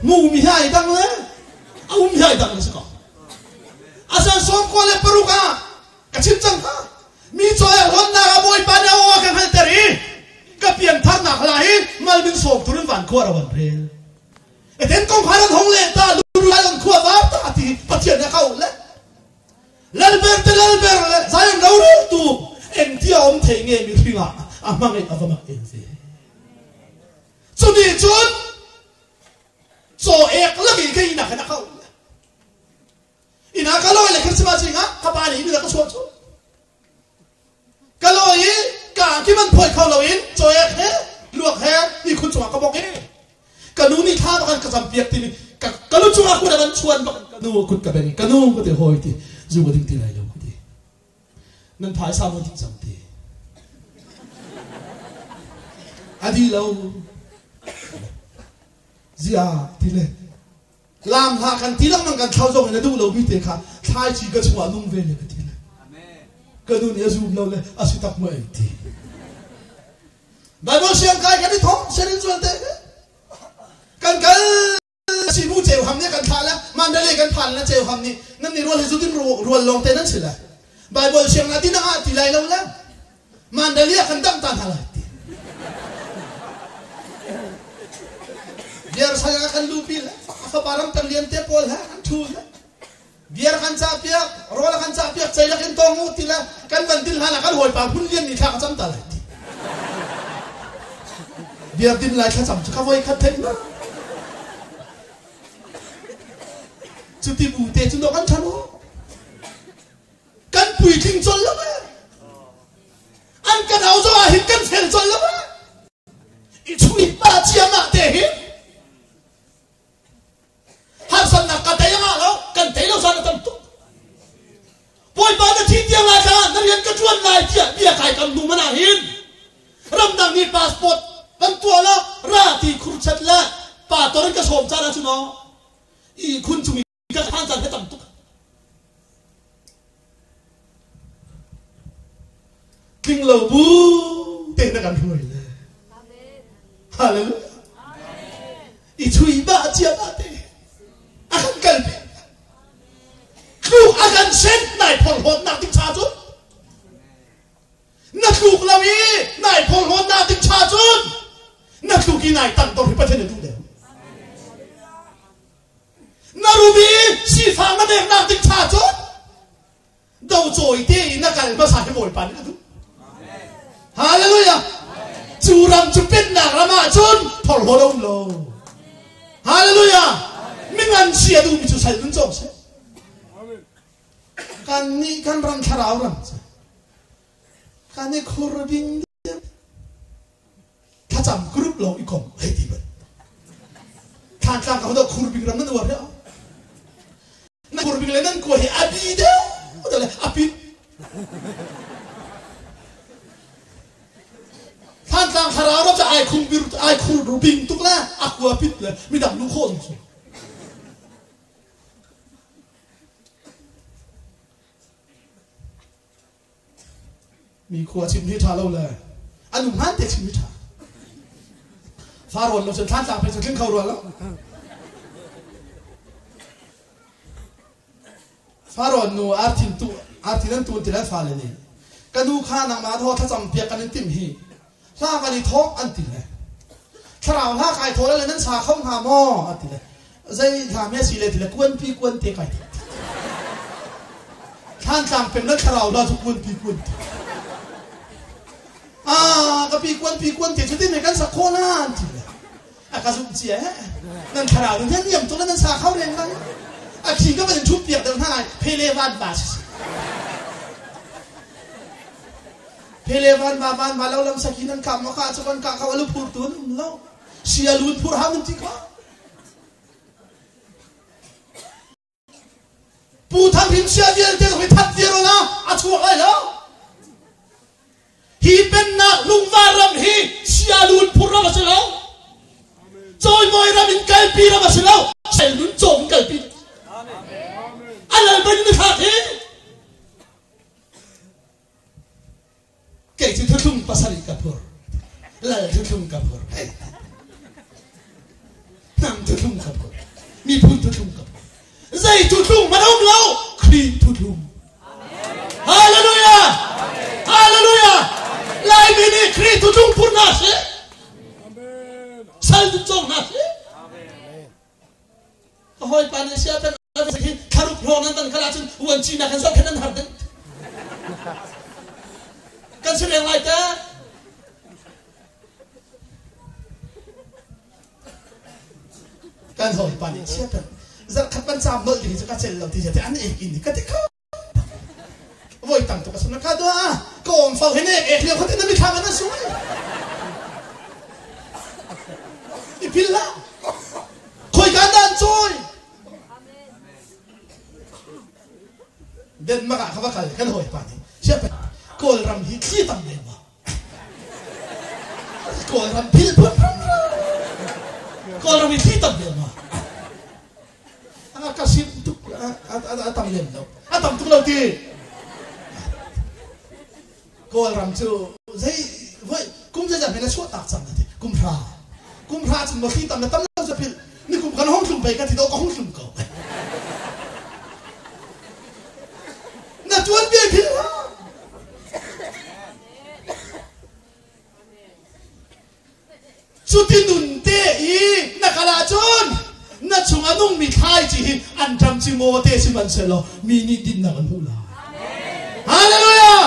Speaker 1: Hmumi hi ai dang le a um hi ai dang le si ko. Asan 96 ah ka chim cang kha. Mi cawi a hlawnnak ah Bawipa nih a aw a ka hngalhter i ka piantharnak hla hi malmin sawm tur in van khua ra van rel. Eten kong kha nan hong le ta luru lai on khua var ta ti Pathian nih a ka auh le Lalber te lalber le Zion roreltu eng tia om thei nge mi hringah a hmangin a va mak en ve. Cu nih cun caw ek lak in ka inn ah khan a ka um. Inn ah ka lawi le Christmas zing ah ka pa nih inn ka chuah cu. Ka lawi i ka ki man phawi kho lo in caw ek he luak he ihkhun cungah ka bok i ka nu nih thla bak an ka cam piak timi ka ka lu cungah kut an chuan bak ka nu kut ka beng ka nu ka ti hawi ti zu ka ding ti lai lo ka ti Nan phaisa maw dih cang ti? A dih lo. Zia ti le lam hlah kan ti lengmang kan thlau zong in a duh lomi te kha thlaici ka chungah nung ve le ka ti le ka nu nih a zum lo le a si tak maw ei ti Bible siang kai kan i thawk sianginn zual te kan kal Sibu ceu ham nih kan thlah le Mandalay kan phan le ceu ham nih nan nih rual hi zu din rual lawng te nan si le Bible siang na ti na ngah ti lai lo le Mandalay ah kan dang ta hna lai ti Biar saya kan lupi le a fapa ram tang lian te pawl he an thu le. Beer kan cah piak, rawl a kan cah piak, ceilak in tawng u ti le kan van din hlan ah kan hawipa Hmun Lian nih thla ka cam ta lai ti. Beer din lai thlacam cu ka voi khat theih na. Cuti bu te cu kan ṭhan u. Kan puitling colh lo eh. An kan au zong ah hin kan fel colh lo eh. I chui pa ciamah te hin Harsatnak ka tei ngah lo, kan tei lo zan a tam tuk. Bawipa na thi tiang lai thla na rian ka ṭuan lai tiah bia kai kam hnu man ah hin ramdang nih passport kan tuah lo ra ti khurchat le pa tor in ka sawm caan ah cun aw i khun cung i ka phan caan he tam tuk. Tling lo bu te na kan hruai le. Hallelujah. I chui ba cia ba te. A kan kalpi. Tluk a kan sen nai phorhlawt nak ding cha cun. Na tluk lo i nai phorhlawt nak ding cha cun. Na tluk i nai tang tor hi Pathian a duh deuh. Na rum i sifang na neknak ding cha cun do cawi te i na kal hmasa hi Bawipa nih a duh. Hallelujah! Cu ram cu pennak ram ah cun phorhlaw lo um lo. Hallelujah! Mingan si a duhmi cu sal nun cawng seh. Kan nih kan ram thlarau ram cu kan i khur ding thlacam group lawng i kom hei ti ban Thlantlang ka hodo khur bik ram nan uar he na khur bik le nan ko hi abi deuh le apit Thlantlang thlarau ram cu ai khung bir ai khur bing tuk le akua pit le midang lu khawh zong Mi khua chim hi ṭha lo le an um hlan te chim hi ṭha. Farawn lo cun thlantlang pei cu tling kho rua lo. Farawn nu arthin tu arthin an tun ti le fale nih ka nu kha nangmah thaw thlacam piak kan in timh hi hla kan i thawh an ti le thlarau hla kai thaw le nan sa kho hnga maw an ti le zei hla me si le ti le kuanpi kuan te kai thawh Thlantlang peng na thlarau hla cu kuanpi kuan te ah ka pi kuanpi kuan te cu tin kan sak khawh na an ti le a ka zumh cia he nan thlarau nan niam tuk le nan sa kho reng lai a khi ka van in thup piak deuh hna lai phele van ba si Phele van va van va lo lam saki nan kap ma ka chu kan ka kha alu phur tu an um lo sia lu phur ham nan ti kha Pu Thang Hrin sia vialte zong hi that viar la a chuak lai lo hi pennak lungvar ram hi sia lun phur ram a si lo cawimawi ram in kalpi ram a si lo sel nun cawm in kalpi a lal ban in thlak hi Kei cu thuthlung pasarih ka phur. Lal thuthlung ka phur. Hei. Hnam thuthlung ka phur. Miphun thuthlung ka phur. Zei thuthlung man um lo, Khrih thuthlung. Hallelujah! Hallelujah! Laimi nih Khrih thuthlung phur hna sih. Sal dun cawng hna sih. Ka hawipa nih sia kan hi thlaruk hrawng nan van kal ahcun vuanci nak in zohkhenh nan har ding. Kan si leng lai te. Kan hawipa nih sia kan zarkhat kan caam nolh ding hi cu ka cel lo ti te an ek in ka ti kho. Voi tam tuk a sum ka dua ka om fau he ne ek lio khatin na mithla man sung i phil la khoi ka dan choi Denmark ah ka va kal kan hawi pa nih siap Kawlram hi thli tam le ma Kawlram phil phun Kawlram hi thli tam le ma A ka sim tuk a tam lem lo. A tam tuk lo ti. Kawlram cu zei voi kum zeizat men a chuah tak cang ti kum hra kum hra cun maw tam le tam lo zapil ni kum kan hong tlung pei ka ti do ka hong tlung ko na tuan bia phil Cuti nun te i na kal ahcun na chung a nung. nungmi thlaici hi an ṭam ci maw te sihmanhsehlaw mi nih dinnak an hmuh lai. Hallelujah!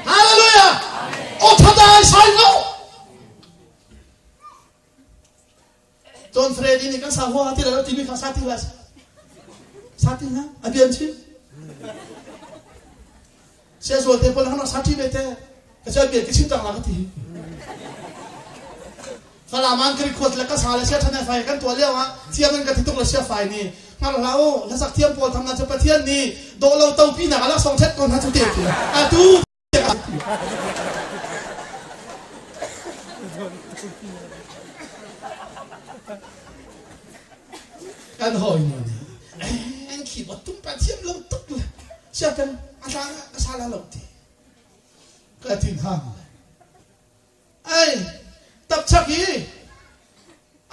Speaker 1: Hallelujah! O thadai sai lo. John Freddy nih kan sa hua ti lo timi kha sa ti la sa ti la a bian chim sia zual te pol hana sa ti ve te ka sia bian ki chim tang la ka ti Falam an kri khuat le ka sa le sia thane fai kan tua lio ah thiam an ka ti tuk le sia fai ni ngar hla u hlasak thiam pawl tham na chu Pathian ni do lo to pi na ka lak song thet kon ha chu te ti atu Kan hawinu nih an keyboard tum pa thiam lo tuk le siakan a hla ka sa la lo ti ka thin hang le ai tapchak i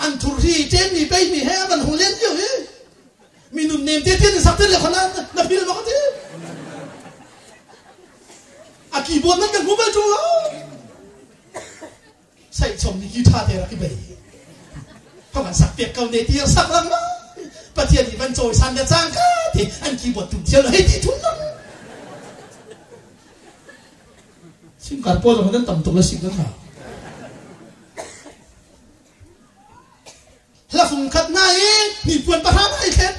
Speaker 1: an thur hi ṭen mi pei mi he van hung len lio hi mi nun nem te te sak te le khona na feel ma ti a keyboard nan kan hmu bal ṭung lo sai chom ni ki tha te rak i bei ka van sak piak ko ne ti sak lang ma pathian nih van cawi san le cang ka ti an keyboard tum thial hei ti thun lang Singkar pawl zong nan tam tuk le sing kan hna. Hla fung khat na i hnipuan pahra na i thlen.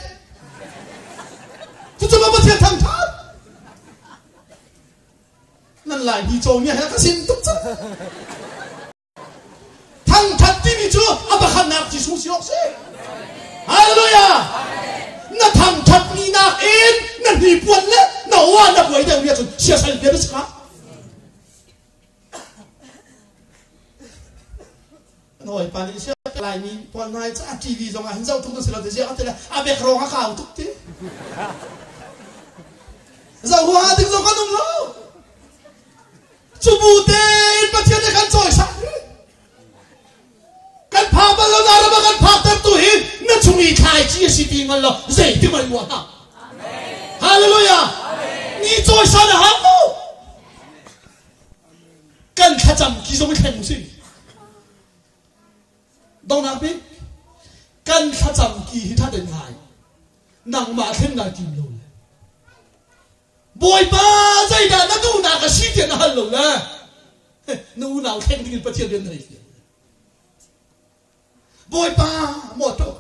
Speaker 1: Cucu ma Pathian thangthat. Nan lai ni caw mi he ka sin tuk cang. Thangthat timi cu a pakhatnak Jesuh si awk si. Hallelujah! Na thangthat mi nakin na hnipuan le na aw na buai deuh mi ahcun siasal bia na si kha. An hawipa nih sia Laimi pawl hna hi a TV zong ah hin zoh tuk na si lo te ziah ka ti le a bek rong a kau tuk ti. Zoh huaha ding zong kan um lo. Cubu tein Pathian nih kan cawisan. Kan pha bal lo na ram ah kan phakter tu hi na chung i thlaici a si ti ngal lo zei ti mai mua hna. Hallelujah. Ni cawisan a hau ko. Kan thlacam ki zong i thleng usih. Donghnak bik kan thlacam ki hi ṭha tein ngai. Nangmah thlen naa tim lo le. Bawipa zeidah na duhnak a si tiah na hal lo le na unau thleng dingin Pathian rian na hei fial. Bawipa mawṭaw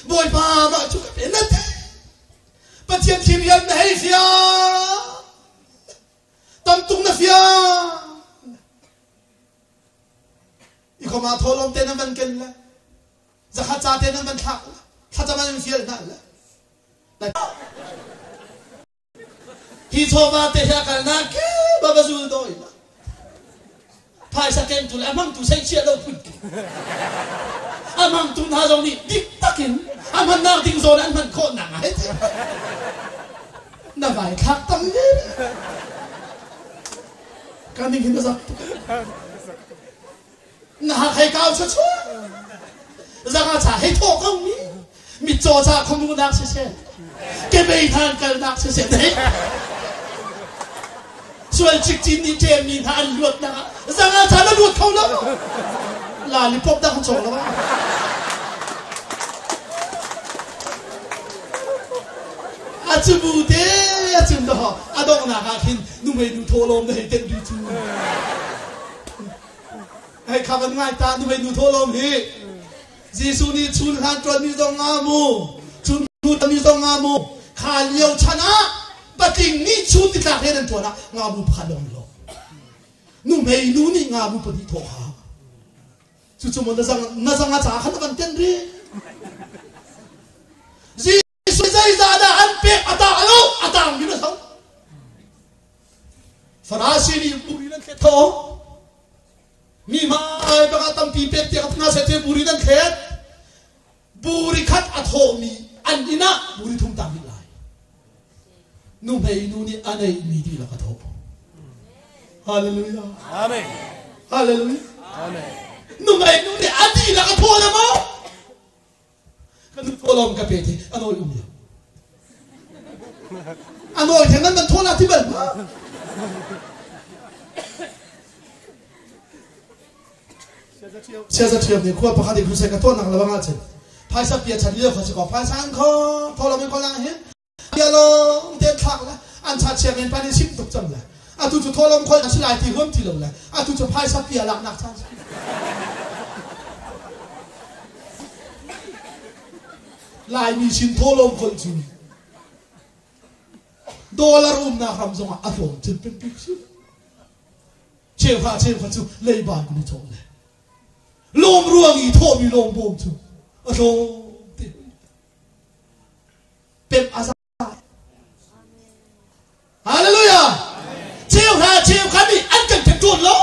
Speaker 1: Bawipa mah cu ka pe na te Pathian thil rian na hei fial tam tuk na fial i khoma tholom te nan van ken le zakhat ca te nan van thlak le thlacam an fial hna le Hi chawva te hi a kalnak kip ah va zul dawi la. Phaisa kengtu le a hmangtu seihchiah lo phun ki. A hmangtu hna zong nih dik takin a hmannak ding zawn an hman khawh nak ai ti. Na vai thlak tam ve. Ka ning hin na zak tuk. Na hak hei kau cha chuah. Zanga cha hei thawh ko mi. Mitcaw ca khuamunak siseh, kebei hlan kalnak siseh, sual cikcin nih ṭemmi hna an luatnak ah zanga ca na luat kho lo. Lalipop dah kan cawk lo ah. A cubu te a cim dah a donghnak ah khin nuhmei nu thawhlawm na hei tenh rih cu. Hei kha van ngai ta nuhmei nu thawhlawm hi. Jesuh nih chun hlan ṭuanmi zong nga mu, chun hnu ṭuanmi zong nga mu, kha lio chan ah patling nih chun nitlak rian an ṭuan ah ngabu pakhat lawng an lawh. Nuhmei nu nih ngabu pahnih thawh kha. Cucu maw na zang na zang a ca khan na van tenh rih. Jesuh zeizah dah an pek a tang lo a tang mi na so. Farasi nih buri nan thlet tho. Mi hmai bang ah tampi pek tiah ka hna seh te buri nan thlet. Buri khat a thawhmi an inn ah buri thum tang dih lai. Nuhmei nu nih a neihmi dihlak a thawh. Hallelujah.
Speaker 2: Amen.
Speaker 1: Hallelujah.
Speaker 2: Amen.
Speaker 1: Nuhmei nu nih a dihlak a thawh le maw? Ka nu tholom ka pe ti a nawi um lo. A nawi theng nan nan thawl ah ti bal ma? Siaza ṭhiam nih khua pakhat i crusade ka tuahnak lebang ahcun. Phaisa pia chan lio kha si ko. Phaisa an kho thawlawm in kho lang hin pia lawng te thlak le an cha chia men pan in sim tuk cang le. Atu cu thawlawm khol an si lai ti huam ti lo le. Atu cu phaisa pia laknak caan si. Laimi sin thawlawm khol cu dollar umnak ram zongah a hlawm cun pempik si. Cheuhra cheuhra cu leiba in kan i cawh le. Lawm ruang i thawhmi lawm bawm cu a hlawm te. Pemh a za. Hallelujah! Cheuhra cheuhra nih an kan ṭhen ṭawn lo.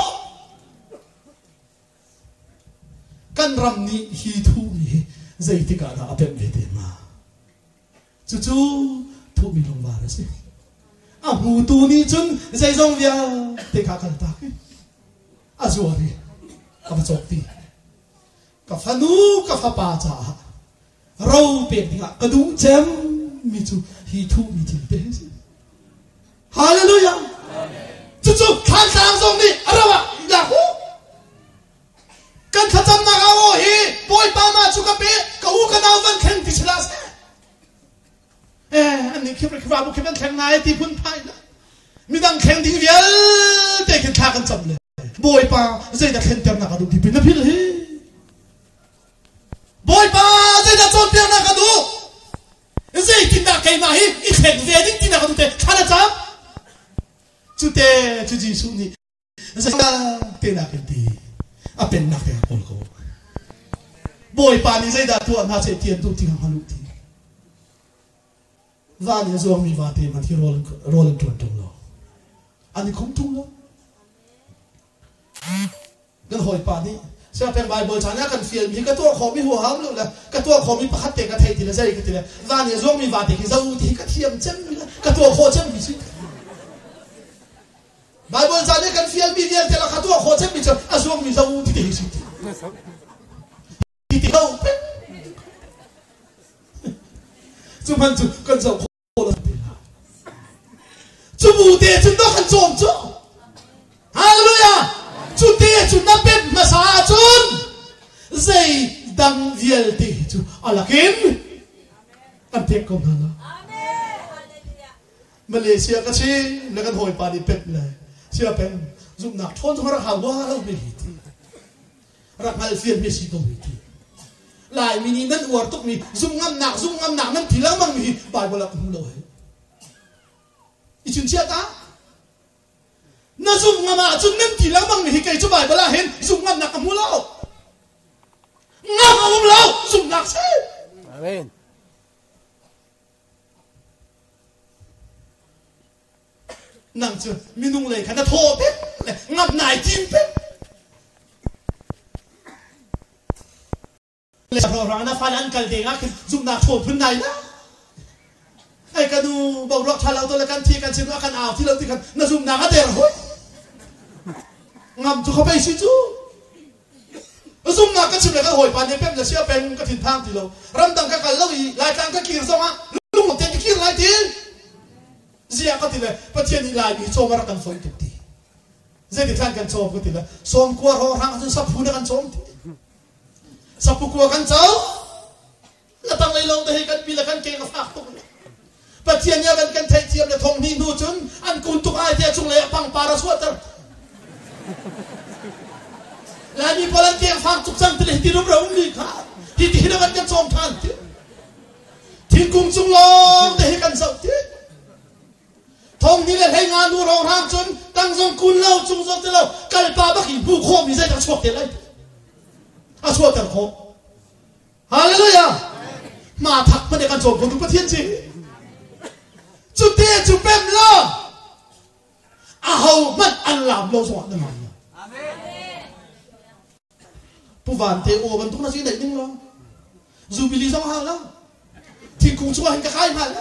Speaker 1: Kan ram nih hi thuhmi hi zeitik ah dah a pemh ve te hnga? Cucu thuhmi lungvar a si. A hmutu nih cun zeizong vialte kha a kaltak i a zuar i a va cawk ti. Ka fanu ka fapa caah ro pek dingah ka duh cemmi cu hi thuhmi thil te hi si. Hallelujah! Cucu thlantlang zong nih a ro ah lak u. Kan thlacamnak ah aw hi Bawipa mah cu ka pe ka u ka nau van thleng ti sila seh. Eh an nih khip khifa bu khip an thleng nai ti phun phai na. Midang thleng ding vialte khin thla kan cam le. Bawipa zeidah thlenternak a duh ti pin na phil hi. Bawipa zeidah cawnpiaknak a duh? Zeitindah keimah hi i thleng ve ding tinak a duh te thla na cam. Cute cu Jesuh nih Zeidah in ti a pennak te kawl ko. Bawipa nih zeidah tuah hna seh ti an duh ti kha hngal u ti. Van i a zuangmi vate hmanh hi rawl rawl an ṭuan ṭung lo. An i khum ṭung lo. Kan hawipa nih Siangpeng Bible caan ah kan fialmi hi ka tuah khawhmi huaham lo le ka tuah khawhmi pakhat te ka thei ti le zei ka ti le van i a zuangmi vate khi zo ti hi ka thiam cemmi le ka tuah khawh cemmi si. Baibal ca nih kan fialmi vialte lakha tuah khawh cemmi cu a zuangmi zo ti te hi si ti. Ti ti lo Cu hman cu kan zoh khawh lo ti la. Cu bu te cun do kan cawm cu. Hallelujah! Cu te cu na pet hmasa ahcun zei dang vialte hi cu a lakin an pek ko hna la. Malaysia ka si na kan hawipa nih pet le sia peng zumhnak ṭhawn zong rak hau hua lo mi hi ti rak hngal fian mi si ko hi ti Laimi nih nan uar tuk mi zumh ngamnak zumh ngamnak nan ti lengmang mi hi Bible ah ka hmu lo he i chunchiah ta na zumh ngam ahcun nan ti lengmang mi hi kei cu Bible ah hin zumh ngamnak ka hmu lo ngam a um lo zumhnak si
Speaker 2: Amen.
Speaker 1: Nang cu minung lei kha na thaw pek le ngamh nai tim pek. Le rang na fale an kal ding ah khin zumhnak thaw phun nai la. Ai ka nu boruak tha lo to le kan thi kan sin kan au thi lo ti khan na zumhnak a der hoi. Ngam cu kha si cu. Zumnak ka chim le kan hawipa nih pem le sia peng ka thinphang ti lo. Ramdang ka kal lo i Laitlang ka kir zongah lung tein ka kir lai ti. Ziah ka ti le Pathian nih Laimi cawm a rak kan foih tuk ti. Zeiti thlan kan cawm ka ti le sawm kua hrawng hrang cun saphu na kan cawm ti. Saphu kua kan co. Na tanglei lawng te hi kan pi le kan ke ka fak tuk. Pathian nih a van kan theihthiam le thong hnih hnu cun an kun tuk ai tiah cunglei ah pangpar a chuahter. Laimi pawl an keng fak tuk cang ti le hiti rumro um li kha hi ti hin a van kan cawm than ti. Thingkung cung lawng te hi kan zoh ti. Thong ni le hlei nga nu rong rang cun tang zong kun lo cung zong ti lo kalpa bak i hmuh khawh mi zeidah chuak te lai. A chuahter khawh. Hallelujah! Ma thak hmanh kan cawm khotu Pathian ci. Cu te cu pem lo. A ho hmanh an lam lo zongah na lam lo. Pu Van te aw bantuk na si neih ding lo. Zubili zong hau lo. Thingkung chungah hin ka kai hngal.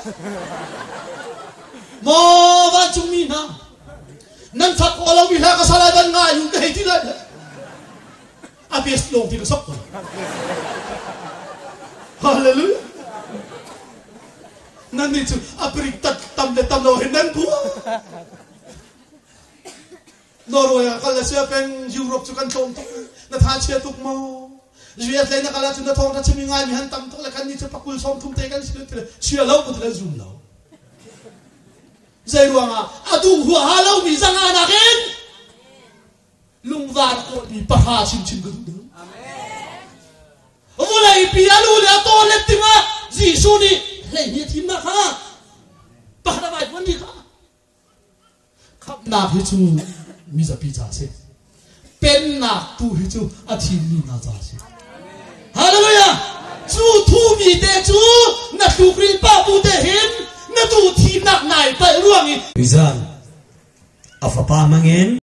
Speaker 1: Maw vancungmi hna, nan fak aw lo mi hla ka salai ban ngai u ka hei ti lai. A best lawng ti ka sok ko. Hallelujah. Nan nih cu a prik tat tam le tam lo hin nan bu. Norway ah kal le sia peng Europe cu kan tlawm tuk. Na tha chia tuk maw? US lei na kal ahcun na thawngṭha chim i ngaimi han tam tuk le kan nih cu pakul 30 te kan si ti le chia lo ko ti le zum lo. Zei ruangah a duh huaha lomi zanga nakin lungvar kawlmi pahra chinchin ka duh deuh. Vawlei pi a lu le a taw let dingah Jesuh nih hleihnih a thimnak kha pakhat a vai vuan dih kha. Khamhnak hi cu mizapi ca a si. Pennak tu hi cu a thimmi hna ca a si. Hallelujah! Cu thumi te cu na tlukrin pa bu te hin na tu thimnak nai palh ruang i
Speaker 2: Izan a fapa mangin.